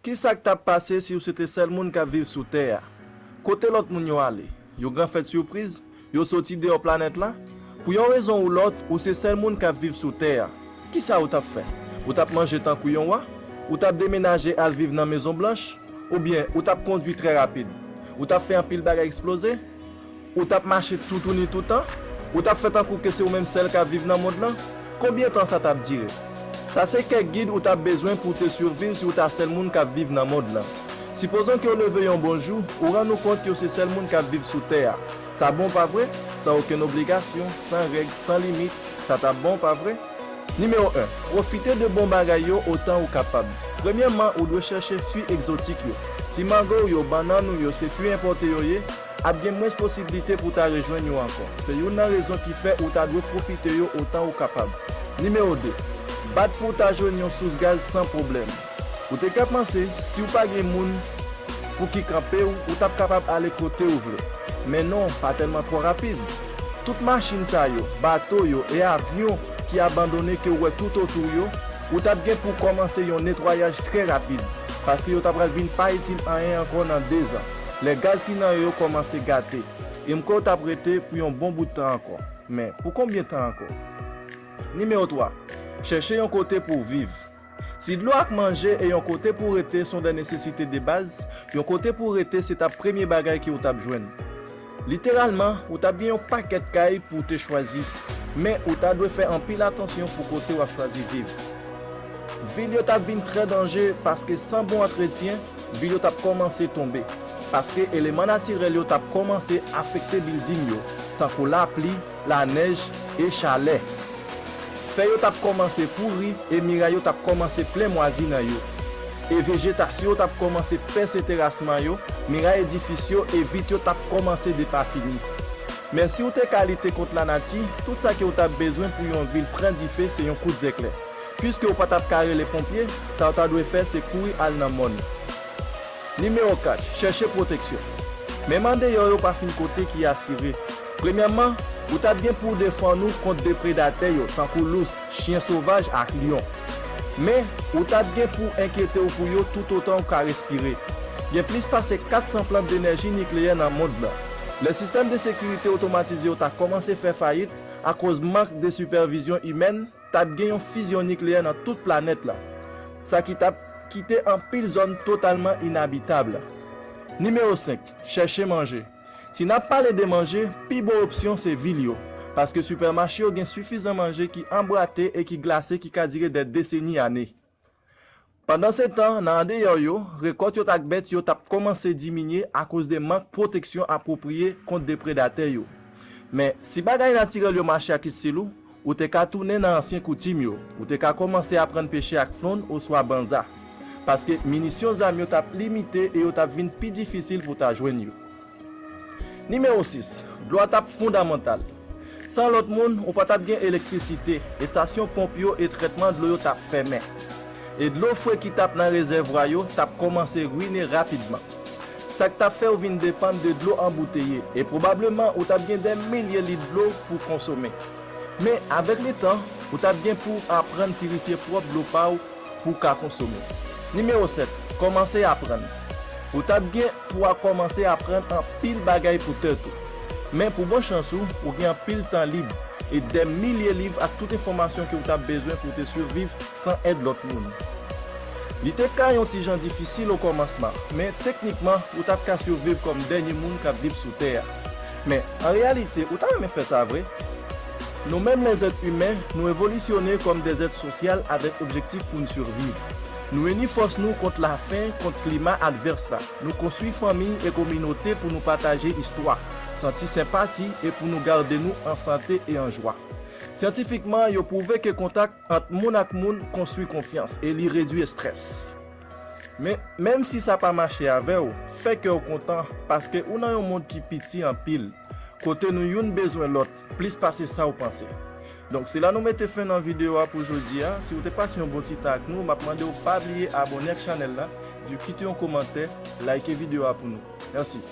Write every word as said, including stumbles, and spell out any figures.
Kisa k t ap pase si w se te sèl moun k ap viv sou tè a? Kote lòt moun yo ale? Yon gran fèt sipriz? Yo soti deyò planèt la? Pou yon rezon ou lòt, ou se sèl moun k ap viv sou tè a. Kisa ou t ap fè? Ou t ap manje tankou yon wa? Ou t ap demenaje al viv nan Mezon Blanch? Oubyen ou t ap kondui trè rapid? Ou t ap fè anpil bagay eksploze? Ou t ap mache toutouni toutan? Ou t ap fè tankou ke se ou menm sèl k ap viv nan mond lan? Konbyen tan sa t ap dire? Sa se kèk gid ou t ap bezwen pou w te siviv si w ta sèl moun k ap viv nan mond lan. Sipozon ke w leve yon bon jou, ou rann ou kont ke w se sèl moun k ap viv sou tè a. Sa bon, pa vre? San okenn obligasyon, san règ, san limit, sa t ap bon, pa vre? Nimewo en, pwofite de bon bagay yo otan ou kapab. Premyèman, ou dwe chèche fwi egzotik yo. Si mango w yo, bannann ou yo se fwi enpòte yo ye, ap gen mwens posiblite pou w ta rejwenn yo ankò. Se youn nan rezon ki fè ou ta dwe pwofite yo otan ou kapab. Nimewo de, bat pou w ta jwenn yon sous gaz san pwoblèm. Ou te ka panse, si w pa gen moun pou ki kanpe w, ou t ap kapab ale kote ou vle. Men non, pa tèlman twò rapid. Tout machin sa yo, bato yo e avyon ki abandone ke w wè toutotou w yo, ou t ap gen pou kòmanse yon netwayaj trè rapid, paske yo ta pral vin pa itil anyen ankò nan dezan, lè gaz ki nan yo yo kòmanse gate, e m kwè w t ap rete pou yon bon bout tan ankò. Men, pou konbyen tan ankò? Nimewo twa, chèche yon kote pou w viv. Si dlo ak manje e yon kote pou w rete se yon de nesesite de baz, yon kote pou w rete se t ap premye bagay ke w t ap jwenn. Literalman, ou t ap gen yon pakèt kay pou w te chwazi, men ou ta dwe fè anpil atansyon pou kote w ap chwazi viv. Vil yo t ap vin trè danje paske san bon antretyen, vil yo t ap kòmanse tonbe, paske eleman natirèl yo t ap kòmanse afekte bilding yo, tankou lapli, lanèj e chalè. Fè yo t ap kòmanse pouri e miray yo t ap kòmanse plen mwazi nan yo. E vejetasyon yo t ap kòmanse pèse terasman yo, miray edifis yo e vit yo t ap kòmanse depafini. Men si w te ka lite kont lanati, tout sa ke w t ap bezwen pou yon vil pran dife se yon kout zèklè. Piske w pa t ap ka rele ponpye, sa w ta dwe fè se kouri al nan mòn. Nimewo kat, chèche pwoteksyon. Menm andeyò yo pa fin kote ki asire. Premyèman, ou t ap gen pou w defann ou kont depredatè yo, tankou lous, chyen sovaj ak lyon. Men, ou t ap gen pou w enkyete w pou yo toutotan w ka respire. Gen plis pase kat san plant denèji nikleyè nan mond lan. Lè sistèm de sekirite otomatize yo ta kòmanse fè fayit akoz mank de sipèvizyon imèn, t ap gen yon fizyon nikleyè nan tout planèt la, sa ki t ap kite anpil zòn totalman inabitab. Nimewo senk, chèche manje. Si n ap pale de manje, pi bon opsyon se vil yo, paske sipèmache yo gen sifizan manje ki anbwate e ki glase ki ka dire dè deseni ane. Pandansetan, nan andeyò yo, rekòt yo t ak bèt yo t ap kòmanse diminye akoz de mank pwoteksyon apwopriye kont depredatè yo. Men, si bagay natirèl yo mache ak estil ou, ou te ka tounen nan ansyen koutim yo, ou te ka kòmanse aprann peche ak flonn oswa banza, paske minisyon zam yo t ap limite e yo t ap vin pi difisil pou w ta jwenn yo. Nimewo sis, dlo a t ap fondamantal. San lòt moun, ou pa t ap gen elektrisite, estasyon ponp yo e trètman dlo yo t ap fèmen. E dlo fre ki t ap nan rezèvwa yo t ap kòmanse rwine rapidman. Sa k t ap fè w vin depann de dlo anbouteye, e pwobableman ou t ap gen dè milye lit dlo pou w konsome. Men, avèk letan, ou t ap gen pou w aprann pirifye pwòp dlo pa w pou w ka konsome. Nimewo sèt, kòmanse aprann. Ou t ap gen pou w kòmanse aprann anpil bagay pou tèt ou. Men pou bon chans ou, ou gen anpil tan lib e dè milye liv ak tout enfòmasyon ke w t ap bezwen pou w te siviv san èd lòt moun. Li te ka yon ti jan difisil okòmansman, men teknikman, ou t ap ka siviv kòm dènye moun k ap viv sou tè a. Men, an reyalite, ou ta renmen fè sa vre? Nou menm lèzèt imen, nou evolisyone kòm dèzèt sosyal avèk objektif pou n siviv. Nou ini fòs nou kont lafen, kont klima advès la. Nou konstwi fanmi e kominote pou nou pataje istwa, santi senpati e pou nou gade nou an sante e an jwa. Syantifikman, yo pwouve ke kontak ant moun ak moun konstwi konfyans e li redwi estrès. Men, menm si sa pa mache avè w, fè kè w kontan, paske ou nan yon mond ki piti anpil, kote nou youn bezwen lòt plis pase sa w panse. Donk, se la nou mete fen nan videyo a pou jodi a. Si w te pase yon bon ti tan ak nou, m ap mande w pa bliye abòne ak chanèl la, epi kite yon kòmantè, like videyo a pou nou. Mèsi.